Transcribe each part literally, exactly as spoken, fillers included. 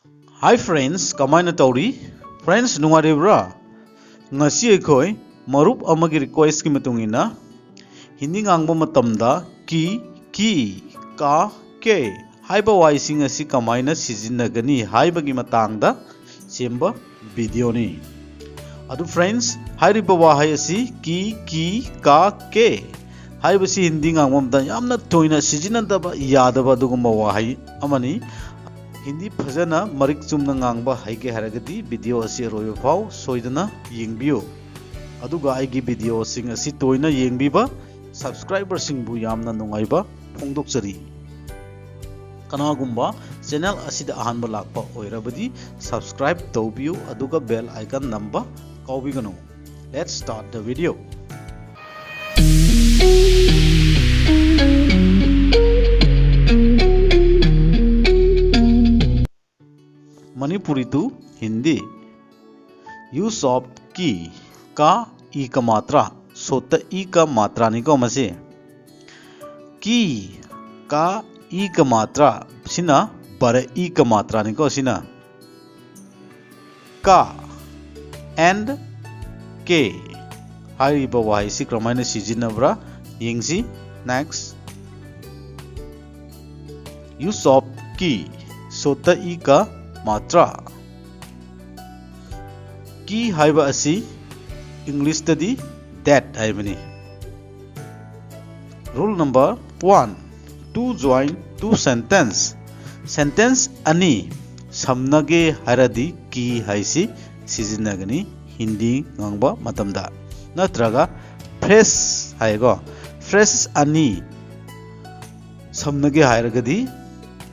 Hi friends, ꯀꯃꯥꯏꯅ ꯇꯧꯔꯤ? Friends, ꯅꯨꯡꯉꯥꯏꯔꯤꯕ꯭ꯔꯥ? ꯉꯁꯤ ꯑꯩꯈꯣꯏ ꯃꯔꯨꯞ ꯑꯃꯒꯤ request ꯀꯤ ꯃꯇꯨꯡ ꯏꯟꯅ ꯍꯤꯟꯗꯤ ꯉꯥꯡꯕ ꯃꯇꯝꯗ ꯀꯤ, ꯀꯤ, ꯀꯥ, ꯀꯦ ꯍꯥꯏꯕ ꯋꯥꯍꯩꯁꯤꯡ ꯑꯁꯤ ꯀꯃꯥꯏꯅ ꯁꯤꯖꯤꯟꯅꯒꯅꯤ ꯍꯥꯏꯕꯒꯤ ꯃꯇꯥꯡꯗ ꯁꯦꯝꯕ video ꯅꯤ꯫ ꯑꯗꯨ friends, ꯍꯥꯏꯔꯤꯕ ꯋꯥꯍꯩ ꯑꯁꯤ ꯀꯤ, ꯀꯤ, ꯀꯥ, ꯀꯦ ꯍꯥꯏꯕꯁꯤ ꯍꯤꯟꯗꯤ ꯉꯥꯡꯕ ꯃꯇꯝꯗ ꯌꯥꯝꯅ ꯇꯣꯏꯅ ꯁꯤꯖꯤꯟꯅꯗꯕ ꯌꯥꯗꯕ ꯑꯗꯨꯒꯨꯝꯕ ꯋꯥꯍꯩ ꯑꯃꯅꯤ꯫ ꯍꯤꯟꯗꯤ ꯐꯖꯅ ꯃꯔꯤꯛ ꯆꯨꯝꯅ ꯉꯥꯡꯕ ꯍꯩꯒꯦ ꯍꯥꯏꯔꯒꯗꯤ video ꯑꯁꯤ ꯑꯔꯣꯏꯕ ꯐꯥꯎ ꯁꯣꯏꯗꯅ ꯌꯦꯡꯕꯤꯌꯨ꯫ ꯑꯗꯨꯒ ꯑꯩꯒꯤ video ꯁꯤꯡ ꯑꯁꯤ ꯇꯣꯏꯅ ꯌꯦꯡꯕꯤꯕ subscriber ꯁꯤꯡꯕꯨ ꯌꯥꯝꯅ ꯅꯨꯡꯉꯥꯏꯕ ꯐꯣꯡꯗꯣꯛꯆꯔꯤ꯫ ꯀꯅꯥꯒꯨꯝꯕ channel ꯑꯁꯤꯗ ꯑꯍꯥꯟꯕ ꯂꯥꯛꯄ ꯑꯣꯏꯔꯕꯗꯤ subscribe ꯇꯧꯕꯤꯌꯨ, ꯑꯗꯨꯒ bell icon ꯅꯝꯕ ꯀꯥꯎꯕꯤꯒꯅꯨ꯫ Let's start the video. Manipuri to Hindi. Use of ꯀꯤ, ꯀꯥ, ꯏ ꯀ ꯃꯥꯇ꯭ꯔꯥ꯫ ꯁꯣꯠꯇ ꯏ ꯀ ꯃꯥꯇ꯭ꯔꯥꯅꯤꯀꯣ ꯃꯁꯤ꯫ ꯀꯤ, ꯀꯥ, ꯏ ꯀ ꯃꯥꯇ꯭ꯔꯥ꯫ ꯁꯤꯅ ꯕꯔ ꯏ ꯀ ꯃꯥꯇ꯭ꯔꯥꯅꯤꯀꯣ ꯁꯤꯅ꯫ ꯀꯥ and ꯀꯦ ꯍꯥꯏꯔꯤꯕ ꯋꯥꯍꯩꯁꯤ ꯀꯔꯝꯍꯥꯏꯅ ꯁꯤꯖꯤꯟꯅꯕ꯭ꯔꯥ ꯌꯦꯡꯁꯤ꯫ Next. Use of ꯀꯤ, ꯁꯣꯠꯇ ꯏ ꯀ ꯃꯥꯇ꯭ꯔꯥ꯫ ꯀꯤ ꯍꯥꯏꯕ ꯑꯁꯤ English ꯇꯗꯤ that ꯍꯥꯏꯕꯅꯤ꯫ Rule number one. To join two sentence. Sentence ꯑꯅꯤ ꯁꯝꯅꯒꯦ ꯍꯥꯏꯔꯗꯤ ꯀꯤ ꯍꯥꯏꯁꯤ ꯁꯤꯖꯤꯟꯅꯒꯅꯤ ꯍꯤꯟꯗꯤ ꯉꯥꯡꯕ ꯃꯇꯝꯗ꯫ ꯅꯠꯇ꯭ꯔꯒ phrase ꯍꯥꯏꯀꯣ, phrase ꯑꯅꯤ ꯁꯝꯅꯒꯦ ꯍꯥꯏꯔꯒꯗꯤ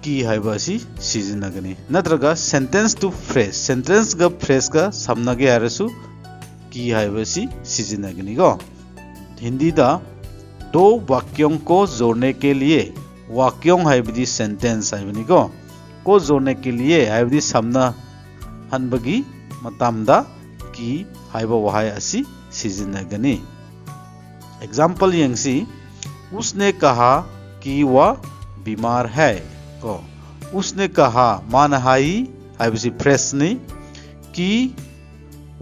ꯀꯤ ꯍꯥꯏꯕ ꯑꯁꯤ ꯁꯤꯖꯤꯟꯅꯒꯅꯤ꯫ ꯅꯠꯇ꯭ꯔꯒ sentence to phrase, sentence ꯒ phrase ꯒ ꯁꯝꯅꯒꯦ ꯍꯥꯏꯔꯁꯨ ꯀꯤ ꯍꯥꯏꯕ ꯑꯁꯤ ꯁꯤꯖꯤꯟꯅꯒꯅꯤꯀꯣ꯫ ꯍꯤꯟꯗꯤꯗ दो वाक्यों को जोड़ने के लिए, वाक्यों ꯍꯥꯏꯕꯗꯤ sentence ꯍꯥꯏꯕꯅꯤꯀꯣ, को जोड़ने के लिए ꯍꯥꯏꯕꯗꯤ ꯁꯝꯅꯍꯟꯕꯒꯤ ꯃꯇꯝꯗ ꯀꯤ ꯍꯥꯏꯕ ꯋꯥꯍꯩ ꯑꯁꯤ ꯁꯤꯖꯤꯟꯅꯒꯅꯤ꯫ Example ꯌꯦꯡꯁꯤ꯫ उसने कहा कि वह बीमार है ꯀꯣ꯫ उसने कहा, ꯃꯥꯅ ꯍꯥꯏ, ꯍꯥꯏꯕꯁꯤ ꯐ꯭ꯔꯦꯁꯅꯤ꯫ ꯀꯤ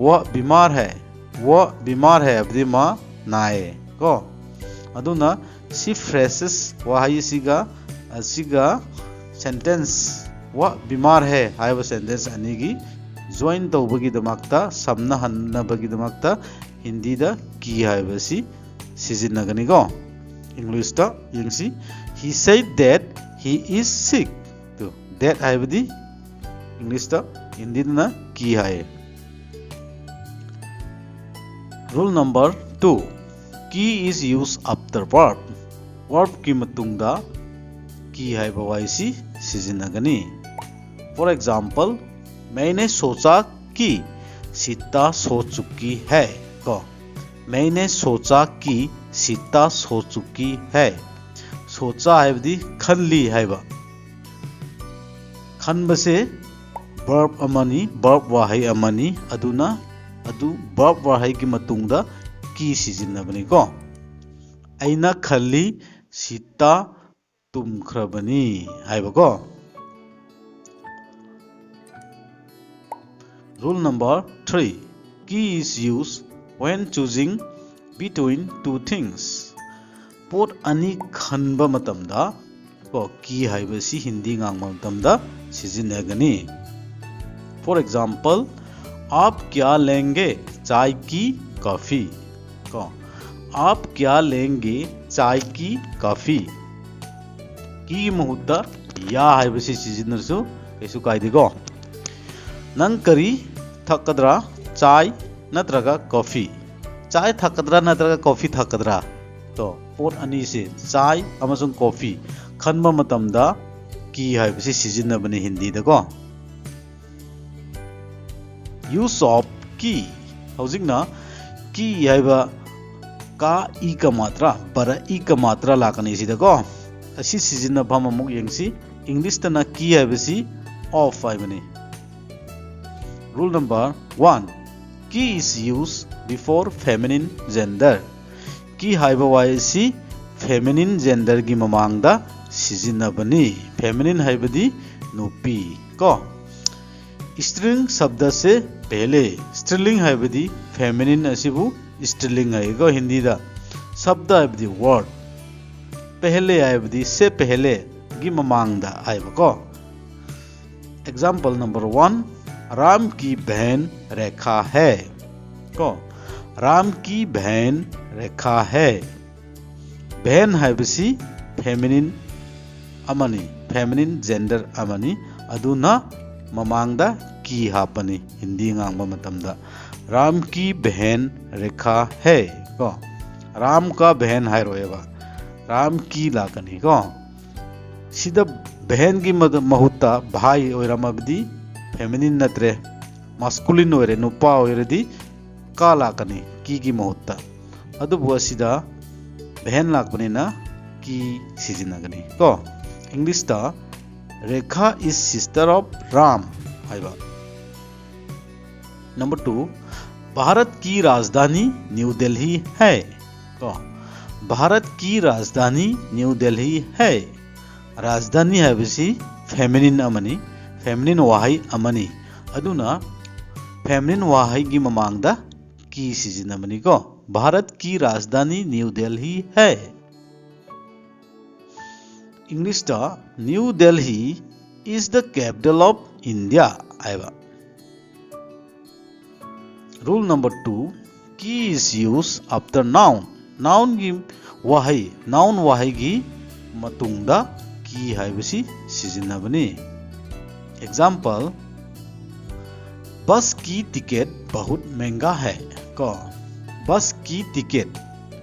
ꯋꯥ ꯕꯤꯃꯥꯔ ꯍꯦ, ꯋꯥ ꯕꯤꯃꯥꯔ ꯍꯦ ꯍꯥꯏꯕꯗꯤ ꯃꯥ ꯅꯥꯏꯌꯦ ꯀꯣ꯫ ꯑꯗꯨꯅ ꯁꯤ ꯐ꯭ꯔꯦꯁꯦꯁ ꯋꯥꯍꯩꯁꯤꯒ ꯑꯁꯤꯒ ꯁꯦꯟꯇꯦꯟꯁ ꯋꯥ ꯕꯤꯃꯥꯔ ꯍꯦ ꯍꯥꯏꯕ ꯁꯦꯟꯇꯦꯟꯁ ꯑꯅꯤꯒꯤ ꯖꯣꯏꯟ ꯇꯧꯕꯒꯤꯗꯃꯛꯇ, ꯁꯝꯅꯍꯟꯅꯕꯒꯤꯗꯃꯛꯇ ꯍꯤꯟꯗꯤꯗ ꯀꯤ ꯍꯥꯏꯕꯁꯤ ꯁꯤꯖꯤꯟꯅꯒꯅꯤꯀꯣ꯫ ꯏꯪꯂꯤꯁꯇ ꯌꯦꯡꯁꯤ, he said that he is sick꯫ Two, that ꯍꯥꯏꯕꯗꯤ ꯏꯪꯂꯤꯁꯇ, ꯍꯤꯟꯗꯤꯗꯅ ꯀꯤ ꯍꯥꯏꯌꯦ꯫ Rule number two, ꯀꯤ is used after verb꯫ ꯕꯔꯕꯀꯤ ꯃꯇꯨꯡꯗ ꯀꯤ ꯍꯥꯏꯕ ꯋꯥꯍꯩꯁꯤ ꯁꯤꯖꯤꯟꯅꯒꯅꯤ꯫ For example, मैंने सोचा कि सीता सो चुकी है ꯀꯣ꯫ मैंने सोचा कि सीता सो चुकी है꯫ सोचा ꯍꯥꯏꯕꯗꯤ ꯈꯜꯂꯤ ꯍꯥꯏꯕ꯫ ꯈꯟꯕꯁꯦ ꯕꯔꯕ ꯑꯃꯅꯤ, ꯕꯔꯕ ꯋꯥꯍꯩ ꯑꯃꯅꯤ꯫ ꯑꯗꯨꯅ ꯑꯗꯨ ꯕꯔꯕ ꯋꯥꯍꯩꯒꯤ ꯃꯇꯨꯡꯗ ꯀꯤ ꯁꯤꯖꯤꯟꯅꯕꯅꯤꯀꯣ꯫ ꯑꯩꯅ ꯈꯜꯂꯤ ꯁꯤꯇꯥ ꯇꯨꯝꯈ꯭ꯔꯕꯅꯤ ꯍꯥꯏꯕꯀꯣ꯫ Rule number three, ꯀꯤ is used when choosing between two things꯫ ꯄꯣꯠ ꯑꯅꯤ ꯈꯟꯕ ꯃꯇꯝꯗ ꯀꯣ, ꯀꯤ ꯍꯥꯏꯕꯁꯤ ꯍꯤꯟꯗꯤ ꯉꯥꯡꯕ ꯃꯇꯝꯗ ꯁꯤꯖꯤꯟꯅꯒꯅꯤ꯫ For example, आप क्या लेंगे, चाय की कॉफी ꯀꯣ, आप क्या लेंगे, चाय की कॉफी। ꯀꯤꯒꯤ ꯃꯍꯨꯠꯇ ꯌꯥ ꯍꯥꯏꯕꯁꯤ ꯁꯤꯖꯤꯟꯅꯔꯁꯨ ꯀꯩꯁꯨ ꯀꯥꯏꯗꯦꯀꯣ꯫ ꯅꯪ ꯀꯔꯤ ꯊꯛꯀꯗ꯭ꯔꯥ, ꯆꯥꯏ ꯅꯠꯇ꯭ꯔꯒ ꯀꯣꯐꯤ? ꯆꯥꯏ ꯊꯛꯀꯗ꯭ꯔꯥ ꯅꯠꯇ꯭ꯔꯒ ꯀꯣꯐꯤ ꯊꯛꯀꯗ꯭ꯔꯥ? ꯇꯣ, ꯄꯣꯠ ꯑꯅꯤꯁꯦ, ꯆꯥꯏ ꯑꯃꯁꯨꯡ ꯀꯣꯐꯤ, ꯈꯟꯕ ꯃꯇꯝꯗ ꯀꯤ ꯍꯥꯏꯕꯁꯤ ꯁꯤꯖꯤꯟꯅꯕꯅꯤ ꯍꯤꯟꯗꯤꯗꯀꯣ꯫ Use of ꯀꯤ꯫ ꯍꯧꯖꯤꯛꯅ ꯀꯤ ꯍꯥꯏꯕ ꯀꯥ ꯏ ꯀ ꯃꯥꯇ꯭ꯔꯥ, ꯕꯔ ꯏ ꯀ ꯃꯥꯇ꯭ꯔꯥ ꯂꯥꯛꯀꯅꯤ ꯁꯤꯗꯀꯣ꯫ ꯑꯁꯤ ꯁꯤꯖꯤꯟꯅꯐꯝ ꯑꯃꯨꯛ ꯌꯦꯡꯁꯤ꯫ ꯏꯪꯂꯤꯁꯇꯅ ꯀꯤ ꯍꯥꯏꯕꯁꯤ ꯑꯣꯐ ꯍꯥꯏꯕꯅꯤ꯫ Rule number one, ꯀꯤ is used before feminine gender꯫ ꯀꯤ ꯍꯥꯏꯕ ꯋꯥꯍꯩ ꯑꯁꯤ ꯐꯦꯃꯤꯅꯤꯟ ꯖꯦꯟꯗꯔꯒꯤ ꯃꯃꯥꯡꯗ ꯁꯤꯖꯤꯟꯅꯕꯅꯤ꯫ ꯐꯦꯃꯤꯅꯤꯟ ꯍꯥꯏꯕꯗꯤ ꯅꯨꯄꯤ ꯀꯣ꯫ ꯁ꯭ꯇ꯭ꯔꯤꯂꯤꯡ ꯁꯕꯗ ꯁꯦ ꯄꯦꯍꯂꯦ꯫ ꯁ꯭ꯇ꯭ꯔꯤꯂꯤꯡ ꯍꯥꯏꯕꯗꯤ ꯐꯦꯃꯤꯅꯤꯟ ꯑꯁꯤꯕꯨ ꯁ꯭ꯇ꯭ꯔꯤꯂꯤꯡ ꯍꯥꯏꯀꯣ ꯍꯤꯟꯗꯤꯗ꯫ ꯁꯕꯗ ꯍꯥꯏꯕꯗꯤ ꯋꯥꯔꯗ꯫ ꯄꯦꯍꯂꯦ ꯍꯥꯏꯕꯗꯤ ꯁꯦ ꯄꯦꯍꯂꯦꯒꯤ ꯃꯃꯥꯡꯗ ꯍꯥꯏꯕꯀꯣ꯫ Example number one, राम की बहन रेखा है꯫ ꯀꯣ, राम की बहन रेखा है꯫ ꯕꯦꯍꯟ ꯍꯥꯏꯕꯁꯤ ꯐꯦꯃꯤꯅꯤꯟ ꯑꯃꯅꯤ, ꯐꯦꯃꯤꯅꯤꯟ ꯖꯦꯟꯗꯔ ꯑꯃꯅꯤ꯫ ꯑꯗꯨꯅ ꯃꯃꯥꯡꯗ ꯀꯤ ꯍꯥꯞꯄꯅꯤ ꯍꯤꯟꯗꯤ ꯉꯥꯡꯕ ꯃꯇꯝꯗ꯫ ꯔꯥꯝ ꯀꯤ ꯕꯦꯍꯟ ꯔꯦꯈꯥ ꯍꯦ꯫ ꯀꯣ, ꯔꯥꯝ ꯀꯥ ꯕꯦꯍꯟ ꯍꯥꯏꯔꯣꯏꯕ, ꯔꯥꯝ ꯀꯤ ꯂꯥꯛꯀꯅꯤ ꯀꯣ꯫ ꯁꯤꯗ ꯕꯦꯍꯟꯒꯤ ꯃꯗ-, ꯃꯍꯨꯠꯇ ꯚꯥꯏ ꯑꯣꯏꯔꯝꯃꯕꯗꯤ ꯐꯦꯃꯤꯅꯤꯟ ꯅꯠꯇ꯭ꯔꯦ, ꯃꯥꯁꯀꯨꯂꯤꯟ ꯑꯣꯏꯔꯦ, ꯅꯨꯄꯥ ꯑꯣꯏꯔꯗꯤ ꯀꯥ ꯂꯥꯛꯀꯅꯤ ꯀꯤꯒꯤ ꯃꯍꯨꯠꯇ꯫ ꯑꯗꯨꯕꯨ ꯑꯁꯤꯗ ꯕꯦꯍꯟ ꯂꯥꯛꯄꯅꯤꯅ ꯀꯤ ꯁꯤꯖꯤꯟꯅꯒꯅꯤ ꯀꯣ꯫ ꯏꯪꯂꯤꯁꯇ Rekha is sister of Ram ꯍꯥꯏꯕ꯫ Number two, भारत की राजधानी न्यू दिल्ली है। ꯀꯣ, भारत की राजधानी न्यू दिल्ली है꯫ ꯔꯥꯖꯙꯥꯅꯤ ꯍꯥꯏꯕꯁꯤ ꯐꯦꯃꯤꯅꯤꯟ ꯑꯃꯅꯤ, ꯐꯦꯃꯤꯅꯤꯟ ꯋꯥꯍꯩ ꯑꯃꯅꯤ꯫ ꯑꯗꯨꯅ ꯐꯦꯃꯤꯅꯤꯟ ꯋꯥꯍꯩꯒꯤ ꯃꯃꯥꯡꯗ ꯀꯤ ꯁꯤꯖꯤꯟꯅꯕꯅꯤꯀꯣ꯫ भारत की राजधानी न्यू दिल्ली है꯫ ꯏꯪꯂꯤꯁꯇ New Delhi is the capital of India ꯍꯥꯏꯕ꯫ Rule number two, ki is used after noun꯫ ꯅꯥꯎꯟꯒꯤ ꯋꯥꯍꯩ, ꯅꯥꯎꯟ ꯋꯥꯍꯩꯒꯤ ꯃꯇꯨꯡꯗ ꯀꯤ ꯍꯥꯏꯕꯁꯤ ꯁꯤꯖꯤꯟꯅꯕꯅꯤ꯫ Example, बस की टिकट बहुत महंगा है꯫ ꯀꯣ, बस की टिकट,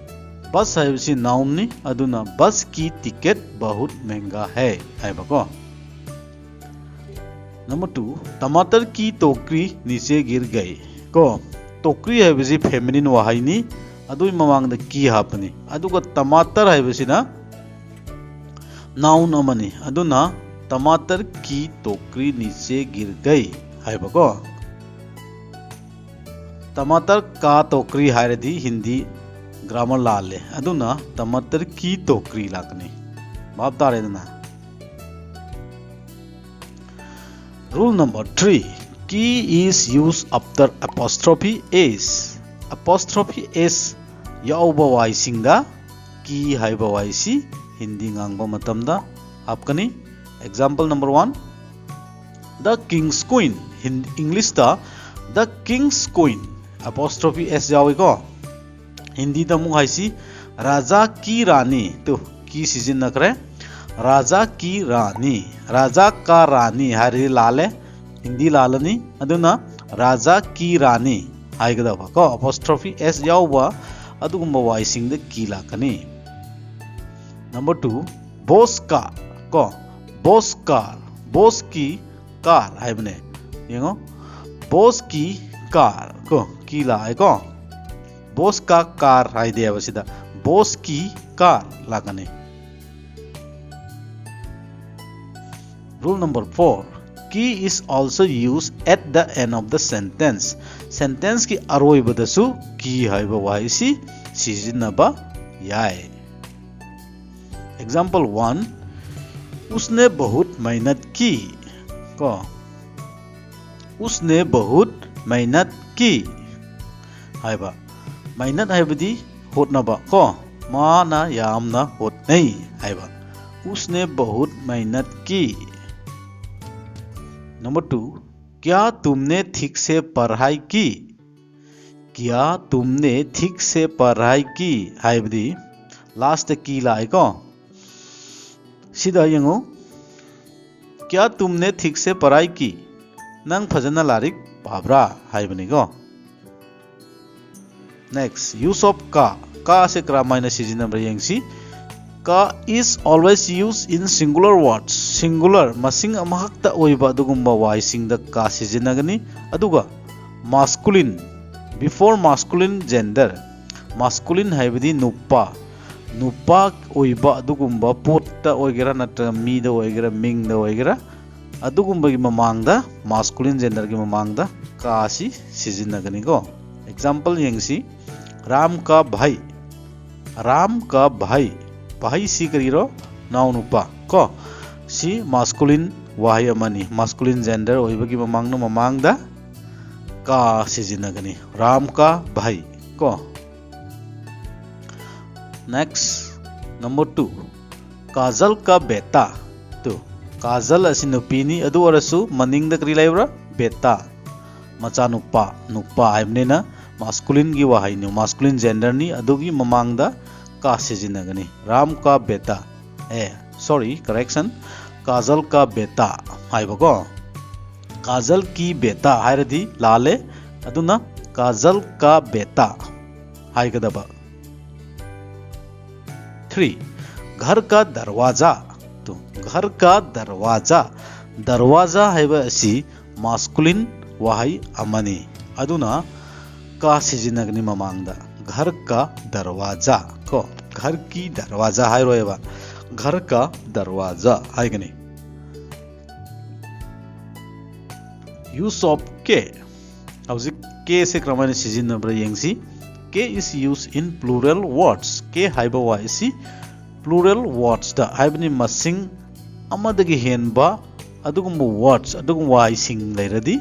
ꯕꯁ ꯍꯥꯏꯕꯁꯤ ꯅꯥꯎꯟꯅꯤ, ꯑꯗꯨꯅ बस की टिकट बहुत महंगा है ꯍꯥꯏꯕꯀꯣ꯫ Number two, टमाटर की टोकरी नीचे गिर गई꯫ ꯀꯣ, ꯇꯣꯀ꯭ꯔꯤ ꯍꯥꯏꯕꯁꯤ ꯐꯦꯃꯤꯅꯤꯟ ꯋꯥꯍꯩꯅꯤ, ꯑꯗꯨꯒꯤ ꯃꯃꯥꯡꯗ ꯀꯤ ꯍꯥꯞꯄꯅꯤ꯫ ꯑꯗꯨꯒ ꯇꯃꯥꯇꯔ ꯍꯥꯏꯕꯁꯤꯅ ꯅꯥꯎꯟ ꯑꯃꯅꯤ, ꯑꯗꯨꯅ टमाटर की टोकरी नीचे गिर गई ꯍꯥꯏꯕꯀꯣ꯫ टमाटर का टोकरी ꯍꯥꯏꯔꯗꯤ ꯍꯤꯟꯗꯤ ꯒ꯭ꯔꯥꯃꯔ ꯂꯥꯜꯂꯦ, ꯑꯗꯨꯅ टमाटर की टोकरी ꯂꯥꯛꯀꯅꯤ꯫ ꯚꯥꯞ ꯇꯥꯔꯦꯗꯅ? Rule number three, Key is used after apostrophe S. Apostrophe S ꯌꯥꯎꯕ ꯋꯥꯍꯩꯁꯤꯡꯗ key ꯍꯥꯏꯕ ꯋꯥꯍꯩꯁꯤ ꯍꯤꯟꯗꯤ ꯉꯥꯡꯕ ꯃꯇꯝꯗ ꯍꯥꯞꯀꯅꯤ꯫ Example number one, the king's queen꯫ ꯏꯪꯂꯤꯁꯇ the king's queen, apostrophe S ꯌꯥꯎꯏꯀꯣ꯫ ꯍꯤꯟꯗꯤꯗ ꯑꯃꯨꯛ ꯍꯥꯏꯁꯤ ꯔꯥꯖꯥ ꯀꯤ ꯔꯥꯅꯤ꯫ ꯇꯨ, ꯀꯤ ꯁꯤꯖꯤꯟꯅꯈ꯭ꯔꯦ꯫ ꯔꯥꯖꯥ ꯀꯤ ꯔꯥꯅꯤ, ꯔꯥꯖꯥ ꯀꯥ ꯔꯥꯅꯤ ꯍꯥꯏꯔꯗꯤ ꯂꯥꯜꯂꯦ, ꯍꯤꯟꯗꯤ ꯂꯥꯜꯂꯅꯤ꯫ ꯑꯗꯨꯅ ꯔꯥꯖꯥ ꯀꯤ ꯔꯥꯅꯤ ꯍꯥꯏꯒꯗꯕ ꯀꯣ, apostrophe S ꯌꯥꯎꯕ ꯑꯗꯨꯒꯨꯝꯕ ꯋꯥꯍꯩꯁꯤꯡꯗ ꯀꯤ ꯂꯥꯛꯀꯅꯤ꯫ Number two, boss car ꯀꯣ, boss car, boss ꯀꯤ car ꯍꯥꯏꯕꯅꯦ꯫ ꯌꯦꯡꯉꯣ, boss ꯀꯤ car ꯀꯣ, ꯀꯤ ꯂꯥꯛꯑꯦꯀꯣ꯫ Boss ꯀꯥ car ꯍꯥꯏꯗꯦꯕ ꯁꯤꯗ, boss ꯀꯤ car ꯂꯥꯛꯀꯅꯤ꯫ Rule number four, key is also used at the end of the sentence꯫ Sentenceꯀꯤ ꯑꯔꯣꯏꯕꯗꯁꯨ key ꯍꯥꯏꯕ ꯋꯥꯍꯩꯁꯤ ꯁꯤꯖꯤꯟꯅꯕ ꯌꯥꯏ꯫ Example one, उसने बहुत मेहनत की ꯀꯣ, उसने बहुत मेहनत की ꯍꯥꯏꯕ꯫ मेहनत ꯍꯥꯏꯕꯗꯤ ꯍꯣꯠꯅꯕ ꯀꯣ, ꯃꯥꯅ ꯌꯥꯝꯅ ꯍꯣꯠꯅꯩ ꯍꯥꯏꯕ꯫ उसने बहुत मेहनत की। Number two, क्या तुमने ठीक से पढ़ाई की? क्या तुमने ठीक से पढ़ाई की ꯍꯥꯏꯕꯗꯤ last key ꯂꯥꯛꯑꯦꯀꯣ꯫ ꯁꯤꯗ ꯌꯦꯡꯉꯨ, क्या तुमने ठीक से पढ़ाई की? ꯅꯪ ꯐꯖꯅ ꯂꯥꯏꯔꯤꯛ ꯄꯥꯕ꯭ꯔꯥ ꯍꯥꯏꯕꯅꯤꯀꯣ꯫ Next, use of ꯀꯥ꯫ ꯀꯥ ꯑꯁꯤ ꯀꯔꯝꯍꯥꯏꯅ ꯁꯤꯖꯤꯟꯅꯕ꯭ꯔꯥ ꯌꯦꯡꯁꯤ꯫ ꯀꯥ is always used in singular words꯫ Singular, ꯃꯁꯤꯡ ꯑꯃꯈꯛꯇ ꯑꯣꯏꯕ ꯑꯗꯨꯒꯨꯝꯕ ꯋꯥꯍꯩꯁꯤꯡꯗ ꯀꯥ ꯁꯤꯖꯤꯟꯅꯒꯅꯤ꯫ ꯑꯗꯨꯒ masculine, before masculine gender꯫ Masculine ꯍꯥꯏꯕꯗꯤ ꯅꯨꯄꯥ, ꯅꯨꯄꯥ ꯑꯣꯏꯕ ꯑꯗꯨꯒꯨꯝꯕ ꯄꯣꯠꯇ ꯑꯣꯏꯒꯦꯔꯥ ꯅꯠꯇ꯭ꯔꯒ ꯃꯤꯗ ꯑꯣꯏꯒꯦꯔꯥ ꯃꯤꯡꯗ ꯑꯣꯏꯒꯦꯔꯥ, ꯑꯗꯨꯒꯨꯝꯕꯒꯤ ꯃꯃꯥꯡꯗ, masculine genderꯒꯤ ꯃꯃꯥꯡꯗ ꯀꯥ ꯑꯁꯤ ꯁꯤꯖꯤꯟꯅꯒꯅꯤꯀꯣ꯫ Example ꯌꯦꯡꯁꯤ, राम का भाई, राम का भाई, भाई ꯁꯤ ꯀꯔꯤꯔꯣ? ꯅꯥꯎꯅꯨꯄꯥ ꯀꯣ꯫ ꯁꯤ masculine ꯋꯥꯍꯩ ꯑꯃꯅꯤ꯫ Masculine gender ꯑꯣꯏꯕꯒꯤ ꯃꯃꯥꯡꯅ ꯃꯃꯥꯡꯗ ꯀꯥ ꯁꯤꯖꯤꯟꯅꯒꯅꯤ꯫ ꯔꯥꯝ ꯀꯥ ꯚꯥꯏ ꯀꯣ꯫ Next, number two, ꯀꯥꯖꯜ ꯀꯥ ꯕꯦꯇꯥ꯫ ꯇꯨ, ꯀꯥꯖꯜ ꯑꯁꯤ ꯅꯨꯄꯤꯅꯤ, ꯑꯗꯨ ꯑꯣꯏꯔꯁꯨ ꯃꯅꯤꯡꯗ ꯀꯔꯤ ꯂꯩꯕ꯭ꯔꯥ? ꯕꯦꯇꯥ, ꯃꯆꯥꯅꯨꯄꯥ, ꯅꯨꯄꯥ ꯍꯥꯏꯕꯅꯤꯅ masculineꯒꯤ ꯋꯥꯍꯩꯅꯤ, masculine genderꯅꯤ, ꯑꯗꯨꯒꯤ ꯃꯃꯥꯡꯗ ꯀꯥ ꯁꯤꯖꯤꯟꯅꯒꯅꯤ꯫ ꯔꯥꯝ ꯀꯥ ꯕꯦꯇꯥ, ꯑꯦ, sorry, correction, ꯀꯥꯖꯜ ꯀꯥ ꯕꯦꯇꯥ ꯍꯥꯏꯕꯀꯣ꯫ ꯀꯥꯖꯜ ꯀꯤ ꯕꯦꯇꯥ ꯍꯥꯏꯔꯗꯤ ꯂꯥꯜꯂꯦ, ꯑꯗꯨꯅ ꯀꯥꯖꯜ ꯀꯥ ꯕꯦꯇꯥ ꯍꯥꯏꯒꯗꯕ꯫ Three, ꯘꯔ ꯀꯥ ꯗꯔꯋꯥꯖꯥ꯫ ꯇꯨ, ꯘꯔ ꯀꯥ ꯗꯔꯋꯥꯖꯥ꯫ ꯗꯔꯋꯥꯖꯥ ꯍꯥꯏꯕ ꯑꯁꯤ masculine ꯋꯥꯍꯩ ꯑꯃꯅꯤ, ꯑꯗꯨꯅ ꯀꯥ ꯁꯤꯖꯤꯟꯅꯒꯅꯤ ꯃꯃꯥꯡꯗ꯫ ꯘꯔ ꯀꯥ ꯗꯔꯋꯥꯖꯥ ꯀꯣ, ꯘꯔ ꯀꯤ ꯗꯔꯋꯥꯖꯥ ꯍꯥꯏꯔꯣꯏꯕ, ꯘꯔ ꯀꯥ ꯗꯔꯋꯥꯖꯥ ꯍꯥꯏꯒꯅꯤ꯫ Use of ꯀꯦ꯫ ꯍꯧꯖꯤꯛ ꯀꯦ ꯁꯦ ꯀꯔꯝꯍꯥꯏꯅ ꯁꯤꯖꯤꯟꯅꯕ꯭ꯔꯥ ꯌꯦꯡꯁꯤ꯫ K is used in plural words. ꯀꯦ ꯍꯥꯏꯕ ꯋꯥꯍꯩꯁꯤ plural wordsꯇ ꯍꯥꯏꯕꯅꯤ, ꯃꯁꯤꯡ ꯑꯃꯗꯒꯤ ꯍꯦꯟꯕ ꯑꯗꯨꯒꯨꯝꯕ words, ꯑꯗꯨꯒꯨꯝꯕ ꯋꯥꯍꯩꯁꯤꯡ ꯂꯩꯔꯗꯤ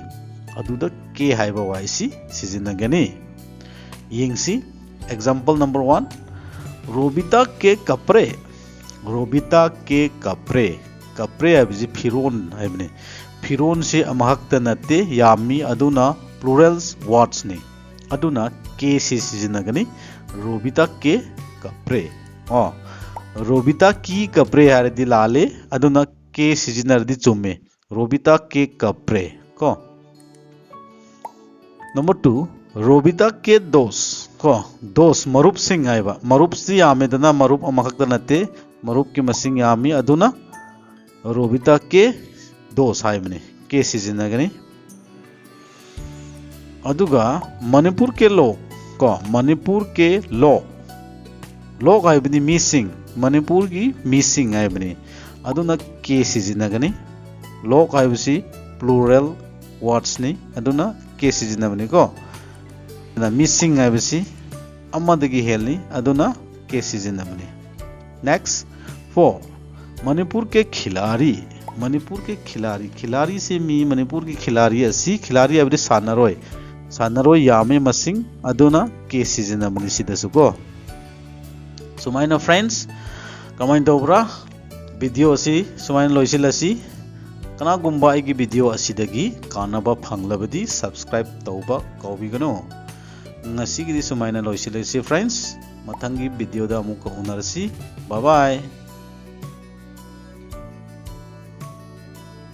ꯑꯗꯨꯗ ꯀꯦ ꯍꯥꯏꯕ ꯋꯥꯍꯩꯁꯤ ꯁꯤꯖꯤꯟꯅꯒꯅꯤ꯫ ꯌꯦꯡꯁꯤ꯫ Example number one, ꯔꯣꯕꯤꯇꯥ ꯀꯦ ꯀꯄ꯭ꯔꯦ꯫ ꯔꯣꯕꯤꯇꯥ ꯀꯦ ꯀꯄ꯭ꯔꯦ꯫ ꯀꯄ꯭ꯔꯦ ꯍꯥꯏꯕꯁꯤ ꯐꯤꯔꯣꯟ ꯍꯥꯏꯕꯅꯤ꯫ ꯐꯤꯔꯣꯟꯁꯤ ꯑꯃꯈꯛꯇ ꯅꯠꯇꯦ, ꯌꯥꯝꯃꯤ, ꯑꯗꯨꯅ plural wordsꯅꯤ꯫ ꯑꯗꯨꯅ ꯀꯦ ꯁꯤ ꯁꯤꯖꯤꯟꯅꯒꯅꯤ꯫ ꯔꯣꯕꯤꯇꯥ ꯀꯦ ꯀꯄ꯭ꯔꯦ꯫ ꯑꯣ, ꯔꯣꯕꯤꯇꯥ ꯀꯤ ꯀꯄ꯭ꯔꯦ ꯍꯥꯏꯔꯗꯤ ꯂꯥꯜꯂꯦ, ꯑꯗꯨꯅ ꯀꯦ ꯁꯤꯖꯤꯟꯅꯔꯗꯤ ꯆꯨꯝꯃꯦ꯫ ꯔꯣꯕꯤꯇꯥ ꯀꯦ ꯀꯄ꯭ꯔꯦ ꯀꯣ꯫ Number two, ꯔꯣꯕꯤꯇꯥ ꯀꯦ ꯗꯣꯁ ꯀꯣ꯫ ꯗꯣꯁ, ꯃꯔꯨꯞꯁꯤꯡ ꯍꯥꯏꯕ꯫ ꯃꯔꯨꯞꯁꯤ ꯌꯥꯝꯃꯦꯗꯅ, ꯃꯔꯨꯞ ꯑꯃꯈꯛꯇ ꯅꯠꯇꯦ, ꯃꯔꯨꯞꯀꯤ ꯃꯁꯤꯡ ꯌꯥꯝꯃꯤ, ꯑꯗꯨꯅ ꯔꯣꯕꯤꯇꯥ ꯀꯦ ꯗꯣꯁ ꯍꯥꯏꯕꯅꯤ꯫ ꯀꯦ ꯁꯤꯖꯤꯟꯅꯒꯅꯤ꯫ ꯑꯗꯨꯒ ꯃꯅꯤꯄꯨꯔ ꯀꯦ ꯂꯣꯛ ꯀꯣ, ꯃꯅꯤꯄꯨꯔ ꯀꯦ ꯂꯣꯛ꯫ ꯂꯣꯛ ꯍꯥꯏꯕꯗꯤ ꯃꯤꯁꯤꯡ, ꯃꯅꯤꯄꯨꯔꯒꯤ ꯃꯤꯁꯤꯡ ꯍꯥꯏꯕꯅꯤ꯫ ꯑꯗꯨꯅ ꯀꯦ ꯁꯤꯖꯤꯟꯅꯒꯅꯤ꯫ ꯂꯣꯛ ꯍꯥꯏꯕꯁꯤ plural wordsꯅꯤ, ꯑꯗꯨꯅ ꯀꯦ ꯁꯤꯖꯤꯟꯅꯕꯅꯤꯀꯣ꯫ ꯑꯗꯨꯅ ꯃꯤꯁꯤꯡ ꯍꯥꯏꯕꯁꯤ ꯑꯃꯗꯒꯤ ꯍꯦꯜꯂꯤ, ꯑꯗꯨꯅ ꯀꯦ ꯁꯤꯖꯤꯟꯅꯕꯅꯤ꯫ Next, four, ꯃꯅꯤꯄꯨꯔ ꯀꯦ ꯈꯤꯂꯥꯔꯤ꯫ ꯃꯅꯤꯄꯨꯔꯒꯤ ꯈꯤꯂꯥꯔꯤ, ꯈꯤꯂꯥꯔꯤꯁꯤ ꯃꯤ ꯃꯅꯤꯄꯨꯔꯒꯤ ꯈꯤꯂꯥꯔꯤ ꯑꯁꯤ, ꯈꯤꯂꯥꯔꯤ ꯍꯥꯏꯕꯗꯤ ꯁꯥꯟꯅꯔꯣꯏ, ꯁꯥꯟꯅꯔꯣꯏ ꯌꯥꯝꯃꯤ ꯃꯁꯤꯡ, ꯑꯗꯨꯅ ꯀꯦ ꯁꯤꯖꯤꯟꯅꯕꯅꯤ ꯁꯤꯗꯁꯨ ꯀꯣ꯫ ꯁꯨꯃꯥꯏꯅ friends, ꯀꯃꯥꯏꯅ ꯇꯧꯕ꯭ꯔꯥ? Video ꯑꯁꯤ ꯁꯨꯃꯥꯏꯅ ꯂꯣꯏꯁꯤꯜꯂꯁꯤ꯫ ꯀꯅꯥꯒꯨꯝꯕ ꯑꯩꯒꯤ video ꯑꯁꯤꯗꯒꯤ ꯀꯥꯟꯅꯕ ꯐꯪꯂꯕꯗꯤ subscribe ꯇꯧꯕ ꯀꯥꯎꯕꯤꯒꯅꯨ꯫ ꯉꯁꯤꯒꯤꯗꯤ ꯁꯨꯃꯥꯏꯅ ꯂꯣꯏꯁꯤꯜꯂꯁꯤ friends꯫ ꯃꯊꯪꯒꯤ videoꯗ ꯑꯃꯨꯛꯀ ꯎꯅꯔꯁꯤ꯫ Bye bye꯫